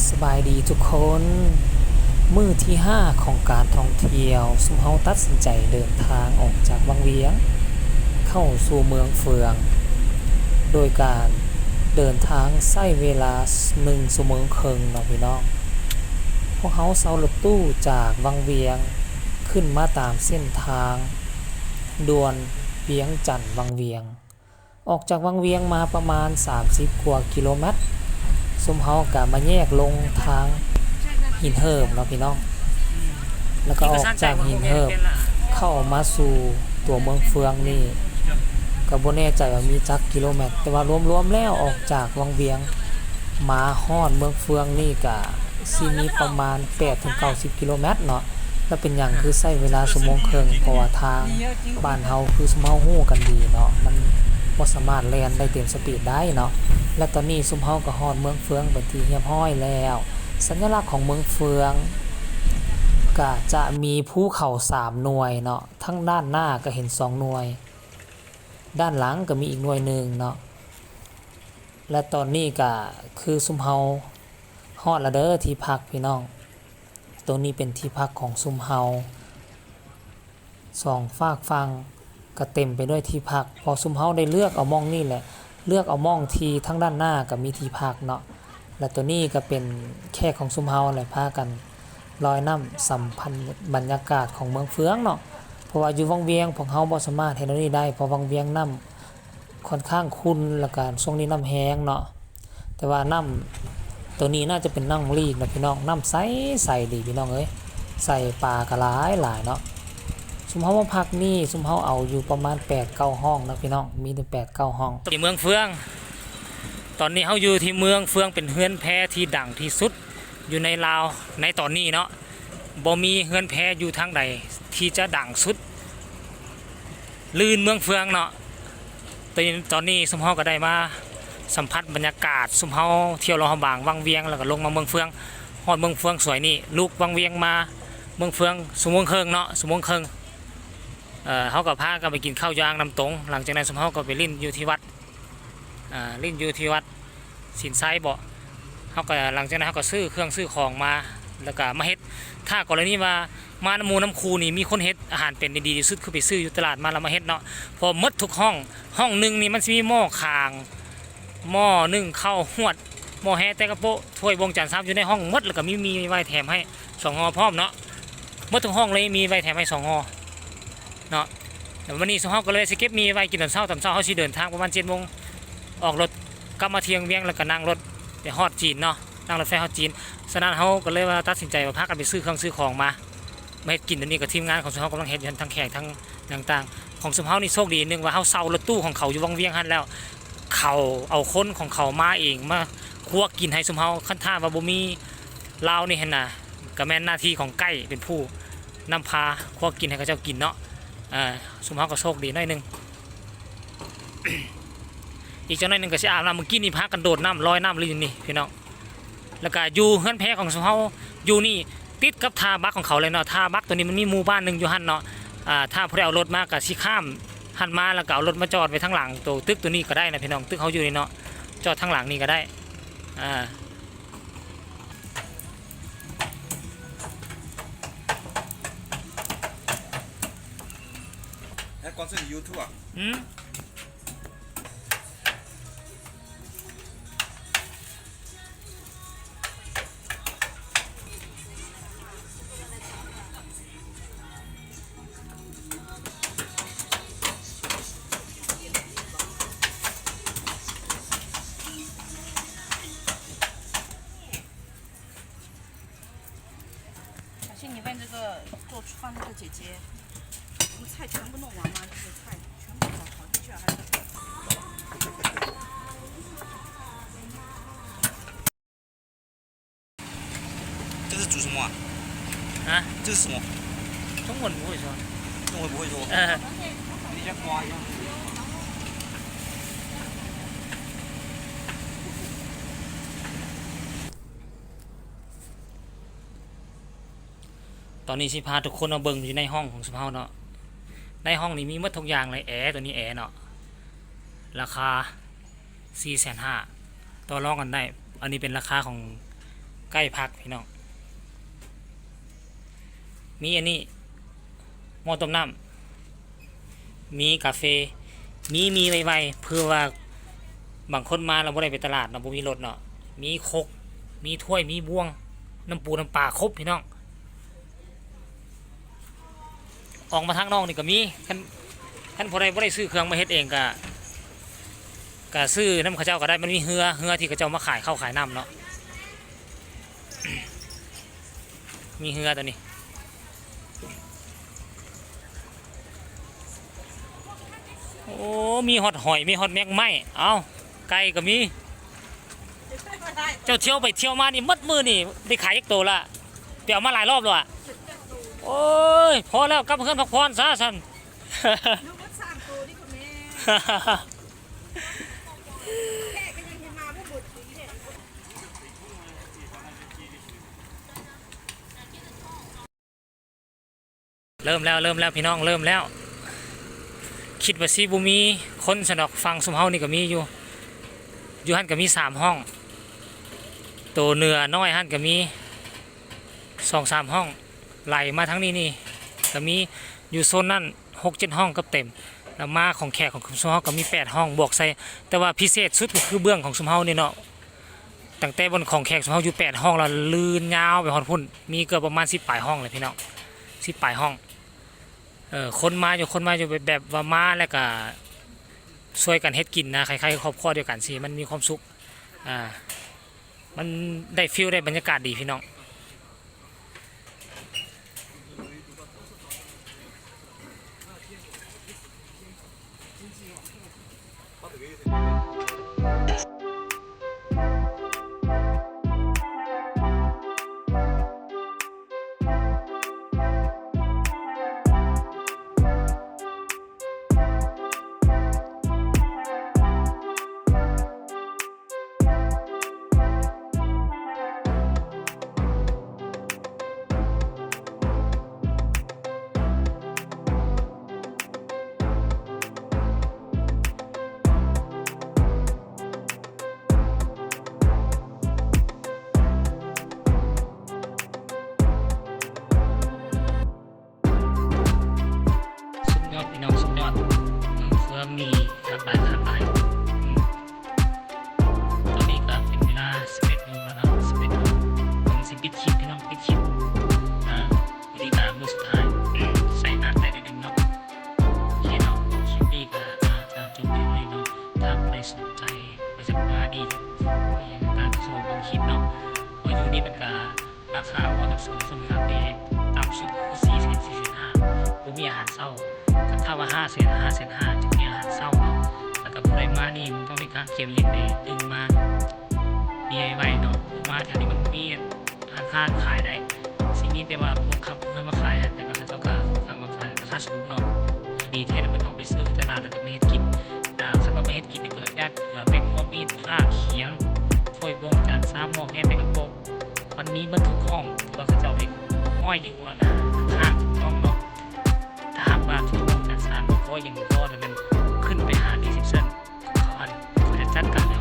ສະບາຍດີທຸກຄົນ, ມື້ທີຫ້າຂອງການທ່ອງທ່ຽວ, ຊຸມເຮົາຕັດສິນໃຈເດີນທາງອອກຈາກວັງວຽງ ເຂົ້າສູ່ເມືອງເຟືອງ ໂດຍການເດີນທາງໃຊ້ເວລາໜຶ່ງຊົ່ວໂມງເຄິ່ງເນາະພີ່ນ້ອງ. ພວກເຮົາເຊົ່າລົດຕູ້ຈາກວັງວຽງ ຂຶ້ນມາຕາມເສັ້ນທາງດ່ວນວຽງຈັນວັງວຽງ. ອອກຈາກວັງວຽງມາປະມານສາມສິບກວ່າກິໂລແມັດ, ຊຸມເຮົາກະມາແຍກລົງທາງຫີນເຫີບເນາະພີ່ນ້ອງ, ແລ້ວກະອອກຈາກຫີນເຫີບເຂົ້າມາສູ່ຕົວເມືອງເຟືອງນີ້ ກະບໍ່ແນ່ໃຈວ່າມີຈັກກິໂລແມັດ, ແຕ່ວ່າລວມໆແລ້ວອອກຈາກວັງວຽງມາຮອດເມືອງເຟືອງນີ້ກະ ຊິມີປະມານແປດເຖິງເກົ້າສິບກິໂລແມັດເນາະ. ແລ້ວເປັນຫຍັງຄືໃຊ້ເວລາຊົ່ວໂມງເຄິ່ງ? ເພາະວ່າທາງບ້ານເຮົາຄືຊຸມເຮົາຮູ້ກັນດີເນາະ, ມັນບໍ່ສາມາດແລ່ນໄດ້ເຕັມສະປີດໄດ້ເນາະ. ແລະຕອນນີ້ຊຸມເຮົາກໍຮອດເມືອງເຟືອງເປັນທີ່ຮຽບຮ້ອຍແລ້ວ. ສັນຍະລັກຂອງເມືອງເຟືອງກະຈະມີພູເຂົາສາມໜ່ວຍເນາະ, ທາງດ້ານໜ້າກໍເຫັນສອງໜ່ວຍ, ດ້ານຫຼັງກໍມີອີກໜ່ວຍໜຶ່ງເນາະ. ແລະຕອນນີ້ກະຄືຊຸມເຮົາ ຮອດແລ້ວເດີທີ່ພັກພີ່ນ້ອງ. ໂຕນີ້ເປັນທີ່ພັກຂອງຊຸມເຮົາ, ສອງຟາກຝັ່ງກະເຕັມໄປດ້ວຍທີ່ພັກ, ເພາະຊຸມເຮົາໄດ້ເລືອກເອົາໝ່ອງນີ້ແຫຼະ, ເລືອກເອົາໝ່ອງທີ່ທາງດ້ານໜ້າກະມີທີ່ພັກເນາະ. ແລະໂຕນີ້ກະເປັນແຂກຂອງຊຸມເຮົາແຫຼະ, ພາກັນລອຍນ້ຳສຳພັນບັນຍາກາດຂອງເມືອງເຟືອງເນາະ, ເພາະວ່າຢູ່ວັງວຽງພວກເຮົາບໍ່ສາມາດເຮັດແນວນີ້ໄດ້, ເພາະວັງວຽງນ້ຳ ຂ້ອນຂ້າງຂຸ່ນ ແລ້ວກະຊ່ວງນີ້ນ້ຳແຮງເນາະ, ແຕ່ວ່ານ້ຳໂຕນີ້ໜ້າຈະເປັນນ້ຳລີກນະພີ່ນ້ອງ, ນ້ຳໃສໆດີພີ່ນ້ອງເອີຍ, ໃສ່ປາກະຫຼາຍໆເນາະ. ຊຸມເຮົາມາພັກນີ້ ຊຸມເຮົາເອົາຢູ່ປະມານແປດເກົ້າຫ້ອງນະພີ່ນ້ອງ, ມີແຕ່ແປດເກົ້າຫ້ອງ. ທີ່ເມືອງເຟືອງ, ຕອນນີ້ເຮົາຢູ່ທີ່ເມືອງເຟືອງ ເປັນເຮືອນແພທີ່ດັງທີ່ສຸດຢູ່ໃນລາວໃນຕອນນີ້ເນາະ, ບໍ່ມີເຮືອນແພຢູ່ທາງໃດທີ່ຈະດັງສຸດ ລື່ນເມືອງເຟືອງເນາະ. ຕອນ ຕອນນີ້ຊຸມເຮົາກໍໄດ້ມາສຳຜັດບັນຍາກາດ, ຊຸມເຮົາທ່ຽວຫຼວງພະບາງ ວັງວຽງ ແລ້ວກໍລົງມາເມືອງເຟືອງ, ຮອດເມືອງເຟືອງສວຍນີ້, ລຸກວັງວຽງມາເມືອງເຟືອງຊົ່ວໂມງເຄິ່ງເນາະ, ຊົ່ວໂມງເຄິ່ງ. ເອີ ເຮົາກໍພາກັນໄປກິນເຂົ້າຢູ່ອ່າງນ້ຳຕົງ, ຫຼັງຈາກນັ້ນຊຸມເຮົາກໍໄປຫຼິ້ນຢູ່ທີ່ວັດ, ອ່າ ຫຼິ້ນຢູ່ທີ່ວັດສິນໄຊບໍ, ເຮົາກໍ ຫຼັງຈາກນັ້ນເຮົາກໍຊື້ເຄື່ອງຊື້ຂອງມາ ແລ້ວກໍມາເຮັດ. ຖ້າກໍລະນີວ່າ ມານຳໝູ່ນຳຄູ່ນີ້ ມີຄົນເຮັດອາຫານເປັນນີ້ ດີທີ່ສຸດຄືໄປຊື້ຢູ່ຕະຫຼາດມາແລ້ວມາເຮັດເນາະ, ເພາະໝົດທຸກຫ້ອງ, ຫ້ອງໜຶ່ງນີ້ມັນຊິມີໝໍ້ຄາງ, ໝໍ້ໜຶ້ງເຂົ້າ, ຫວດ, ໝໍ້ແຮ, ແຕ່ກະໂປະ, ຖ້ວຍ, ບ່ວງ, ຈານຊາມ ຢູ່ໃນຫ້ອງໝົດ, ແລ້ວກະມີໝີ່ໄວ້ແຖມໃຫ້ສອງຫໍ່ພ້ອມເນາະ, ໝົດທຸກຫ້ອງເລີຍ, ມີໄວ້ແຖມໃຫ້ສອງຫໍ່ເນາະ. ແລ້ວວັນນີ້ເຮົາກໍເລີຍຊິເກັບໝີ່ໄວ້ກິນຕອນເຊົ້າ, ຕອນເຊົ້າເຮົາຊິເດີນທາງປະມານເຈັດໂມງ, ອອກລົດກັບມາທີ່ວັງວຽງ ແລ້ວກະນັ່ງລົດໄປຮອດຈີນເນາະ, ນັ່ງລົດໄຟຮອດຈີນ. ສະນັ້ນເຮົາກໍເລີຍວ່າຕັດສິນໃຈວ່າພາກັນໄປຊື້ເຄື່ອງຊື້ຂອງມາ ມາເຮັດກິນ. ດຽວນີ້ກໍທີມງານຂອງຊຸມເຮົາກຳລັງເຮັດຢູ່ຫັ້ນ ທັງແຂກທັງຫຍັງຕ່າງ. ຂອງຊຸມເຮົານີ້ໂຊກດີໜຶ່ງວ່າເຮົາເຊົ່າລົດຕູ້ຂອງເຂົາຢູ່ວັງວຽງຫັ້ນແລ້ວ ເຂົາເອົາຄົນຂອງເຂົາມາເອງ ມາຄົວກິນໃຫ້ຊຸມເຮົາ. ຄັນຖ້າວ່າບໍ່ມີລາວນີ້ຫັ້ນນະ ກະແມ່ນໜ້າທີ່ຂອງໄກເປັນຜູ້ນຳພາຄົວກິນໃຫ້ເຂົາເຈົ້າກິນເນາະ. ເອີ ຊຸມເຮົາກໍໂຊກດີໜ້ອຍໜຶ່ງ. ອີກຈັກໜ້ອຍໜຶ່ງກໍຊິອາບນ້ຳ, ມື້ກີ້ນີ້ພາກັນໂດດນ້ຳ ລອຍນ້ຳຢູ່ນີ້ພີ່ນ້ອງ. ແລ້ວກະຢູ່ເຮືອນແພຂອງເຮົາຢູ່ນີ້ ຕິດກັບທ່າບັກຂອງເຂົາເລີຍເນາະ. ທ່າບັກໂຕນີ້ມັນມີໝູ່ບ້ານໜຶ່ງຢູ່ຫັ້ນເນາະ. ອ່າ ຖ້າຜູ້ໃດເອົາລົດມາກະຊິຂ້າມຫັ້ນມາ ແລ້ວກະເອົາລົດມາຈອດໄວ້ທາງຫຼັງໂຕຕຶກໂຕນີ້ກໍໄດ້ນະພີ່ນ້ອງ, ຕຶກເຮົາຢູ່ນີ້ເນາະ, ຈອດທາງຫຼັງນີ້ກໍໄດ້. ອ່າ ແລ້ວກ່ອນຊິຢູ່ທົ່ວ ອືມ. 而且你问这个做饭那个姐姐，我们菜全部弄完了，这个菜全部炒好，一句还是 这是煮什么啊？啊？这是什么？中文不会说。中文不会说。呃。你像瓜一样。 ຕອນນີ້ຊິພາທຸກຄົນມາເບິ່ງຢູ່ໃນຫ້ອງຂອງຊຸມເຮົາເນາະ. ໃນຫ້ອງນີ້ມີໝົດທຸກຢ່າງເລີຍ, ແອ, ໂຕນີ້ແອເນາະ, ລາຄາສີ່ແສນຫ້າ ຕໍ່ລອງກັນໄດ້. ອັນນີ້ເປັນລາຄາຂອງ ໄກ່ຜັກພີ່ນ້ອງ. ມີອັນນີ້ ໝໍ້ຕົ້ມນ້ຳ ມີກາເຟ ມີໝີ່ໄວໆ ເພື່ອວ່າບາງຄົນມາແລ້ວບໍ່ໄດ້ໄປຕະຫຼາດເນາະ ບໍ່ມີລົດເນາະ ມີຄົກ ມີຖ້ວຍ ມີບ່ວງ ນ້ຳປູນ້ຳປາຄົບພີ່ນ້ອງ. ອອກມາທາງນອກນີ້ກໍມີ ຄັນ ຄັນຜູ້ໃດບໍ່ໄດ້ຊື້ເຄື່ອງມາເຮັດເອງກໍ ກໍຊື້ນຳເຂົາເຈົ້າກໍໄດ້ ມັນມີເຮືອ ເຮືອທີ່ເຂົາເຈົ້າມາຂາຍເຂົ້າຂາຍນ້ຳເນາະ. ມີເຮືອຕົວນີ້ ໂອ້ ມີຮອດຫອຍ ມີຮອດແມງໄມ້ ເອົ້າ ໄກ່ກໍມີ. ເຈົ້າທ່ຽວໄປທ່ຽວມານີ້ໝົດມື້ນີ້ໄດ້ຂາຍຈັກໂຕລະ? ໄປເອົາມາຫຼາຍລອບແລ້ວອະ. ໂອ້ຍ ພໍແລ້ວ ກັບເຮືອນພັກຜ່ອນຊະຊັ້ນ. ເລີ່ມແລ້ວ ເລີ່ມແລ້ວພີ່ນ້ອງ ເລີ່ມແລ້ວ. ຄິດວ່າຊິບໍ່ມີຄົນຊັ້ນດອກ ຝັ່ງຊຸມເຮົານີ້ກໍມີຢູ່ ຢູ່ຫັ້ນກໍມີສາມຫ້ອງ ໂຕເໜືອນ້ອຍຫັ້ນກໍມີສອງສາມຫ້ອງ ໄຫຼມາທາງນີ້ນີ້ກໍມີ ຢູ່ໂຊນນັ້ນຫົກເຈັດຫ້ອງເກືອບເຕັມ ແລ້ວມາຂອງແຂກຂອງຊຸມເຮົາກໍມີແປດຫ້ອງບວກໃສ່ ແຕ່ວ່າພິເສດສຸດກໍຄືເບື້ອງຂອງຊຸມເຮົານີ້ເນາະ. ຕັ້ງແຕ່ບ່ອນຂອງແຂກຂອງເຮົາຢູ່ແປດຫ້ອງ ແລ້ວລື່ນຍາວໄປຮອດພຸ້ນ ມີເກືອບປະມານສິບປາຍຫ້ອງແຫຼະພີ່ນ້ອງ ສິບປາຍຫ້ອງ. ເອີ ຄົນມາຢູ່ ຄົນມາຢູ່ ແບບ ແບບວ່າມາແລ້ວກະຊ່ວຍກັນເຮັດກິນນະ ຄ້າຍໆ ຄອບຄົວດຽວກັນຊີ້ ມັນມີຄວາມສຸກ ອ່າ ມັນໄດ້ຟີລ ໄດ້ບັນຍາກາດດີພີ່ນ້ອງ. ສຸດຍອດພີ່ນ້ອງ ສຸດຍອດ ເຟືອມີຫຼາກຫຼາຍ ຫຼາກຫຼາຍ. ຕອນນີ້ກໍເປັນເວລາສິບເອັດໂມງແລ້ວເນາະ ສິບເອັດໂມງ ເພິ່ນຊິປິດຄລິບພີ່ນ້ອງ ປິດຄລິບ ອ່າ ນີ້ກະມື້ສຸດທ້າຍ ໃສ່ໜ້າໄດ້ໜ້ອຍໜຶ່ງເນາະ. ໂອເຄເນາະ ຄລິບນີ້ກະຈະຈົບພຽງເທົ່ານີ້ເນາະ. ຖ້າຜູ້ໃດສົນໃຈ ວ່າຈະມານີ້ ຕາມທີ່ເບິ່ງຄລິບເນາະ ເພາະຢູ່ນີ້ມັນກະ ລາຄາບໍ່ທັນສູງ ສົມລາຄາແພງ ຕ່ຳສຸດຄືສີ່ແສນ ສີ່ແສນຫ້າ ບໍ່ມີອາຫານເຊົ້າ. ຄັນຖ້າວ່າຫ້າແສນ ຫ້າແສນຫ້າ ຈຶ່ງມີອາຫານເຊົ້າເນາະ. ແລ້ວກໍຜູ້ໃດມານີ້ມັນຕ້ອງມີການກຽມເງິນແດ່ ຕື່ນມາ ມີໄວໆເນາະ. ມາແຖວນີ້ມັນບໍ່ມີຮ້ານຄ້າຂາຍໃດ໋ ຊິມີແຕ່ວ່າພວກຂັບເຮືອມາຂາຍ ແລ້ວກໍເຂົາເຈົ້າກໍສັ່ງມາຂາຍລາຄາສູງເນາະ. ດີແທ້ມັນຕ້ອງໄປຊື້ຕະຫຼາດ ແລ້ວກໍມາເຮັດກິນ. ອ່າ ຄັນວ່າມາເຮັດກິນນີ້ ເພິ່ນຢາກເຫຼືອແປ້ງຫົວ ມີດ ຜ້າຂຽງ ຖ້ວຍ ບ່ວງ ຈານຊາມ ໝໍ້ແຮງ ແມ່ນກະໂປະ ມັນມີເບິດທຸກຫ້ອງ ທີ່ວ່າເຂົາເຈົ້າເຮັດ ຮ້ອຍໜຶ່ງວ່ານະ ທາງຖືກຕ້ອງເນາະ. ຖ້າຫາກວ່າຖືກຕ້ອງຈາກສານ ຮ້ອຍໜຶ່ງບໍ່ພໍ ແລ້ວແມ່ນຂຶ້ນໄປຫາຣີເຊັບຊັນ ເຂົາອັນ ເຂົາຈະຈັດການໃຫ້